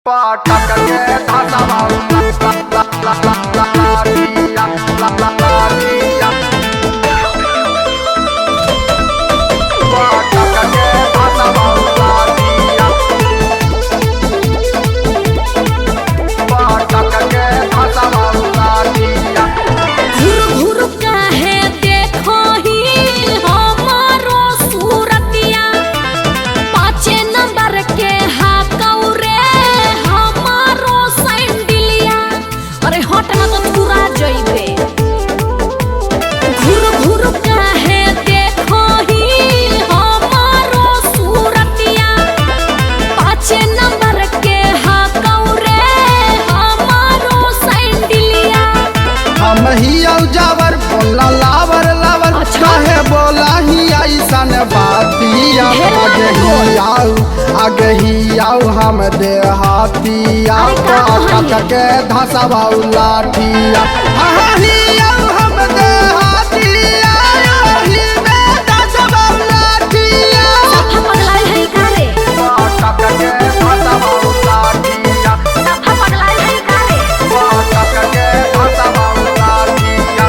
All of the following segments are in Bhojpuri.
पटक के धसवा ला ला ला ला लाठिया ला ला लाठिया पटक के धसवा लाठिया पटक के धसवा लाठिया। घुर घुर काहे देखो ही हमारो सूरतिया, पाँचे नंबर के हाकौ रे हमारो सैंडिलिया। अरे हट ना तो थुरा जइबे। घुर घुर काहे देखो ही हमारो सूरतिया, पाँचे नंबर के हाकौ रे हमारो सैंडिलिया। हम ही जावर बोला लावर लावर। अच्छा। काहे बोला ही ऐसन बातिया। ढेर मत आगे ही बोल। आऊ आगे ही आऊ हम देहातिया। अरे का कहानी? पटक के धसवाऊ लाठिया। हाँ ही आऊ हम देहातिया, ही में धसवाऊ लाठिया। सफा पगलाइल है का रे? पटक के धसवाऊ लाठिया। सफा पगलाइल है का रे? पटक के धसवाऊ लाठिया।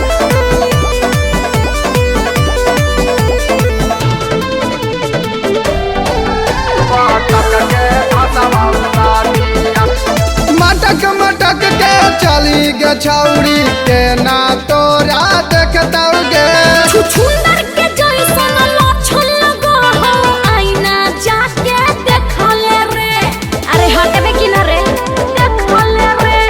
मटक मटक के चली गे छौरी के ना तोरा देखतौ गे। छुछुंदर के जैसन लक्षण लगो हो, आईना जाके देखले रे। अरे हटबे कि ना रे? देखले रे।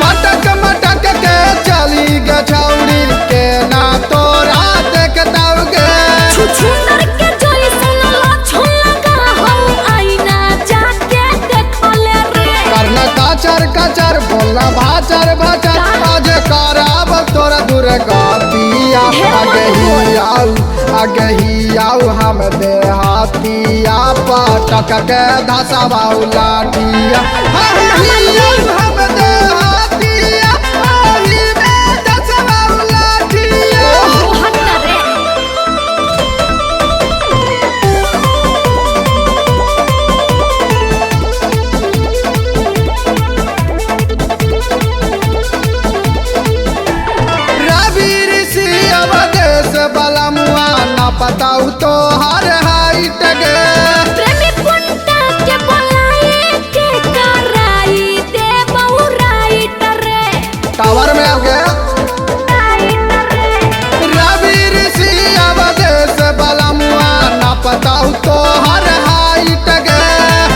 मटक मटक के चली गे छौरी के ना तोरा देखतौ गे। छुछुंदर के जैसन लक्षण लगो हो, आईना जाके देखले रे। करना काचर काचर बोलना भाचर भाचर, आज कराब तोरा दुर्गतिया। ढेर मत आगे ही बोल। आऊ आगे ही आऊ हम देहातिया। पटक के धसवाऊ लाठिया। हाँ ही आऊ हम देहातिया, ही में धसवाऊ लाठिया। ओहो हट ना रे। रवि ऋषि अवधेश वाला मुआ ना पताऊ तो हर हाइट गे। प्रेमी पुंटा के बोलाए के कराई दे बहु राइटर रे। टावर में आ गया। राइटर रे। रवि ऋषि अवधेश वाला मुआ ना पताऊ तो हर हाइट गे।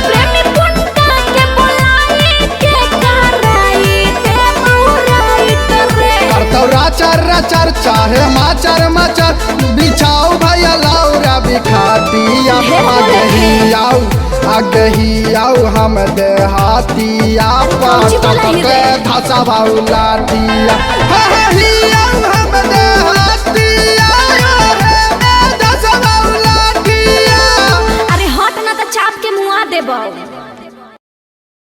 प्रेमी पुंटा के बोलाए के कराई दे बहु राइटर रे। करतौ राचर राचर चाहे माचर माचर, बिछाओ भैया लौरा बिखाटिया। ढेर आगे बोले ही आऊ आगे ही आऊ हम देहातिया। कौची बोला पटक ही के रे? धसवाऊ लाठिया। हाँ हाँ ही आऊ हम दे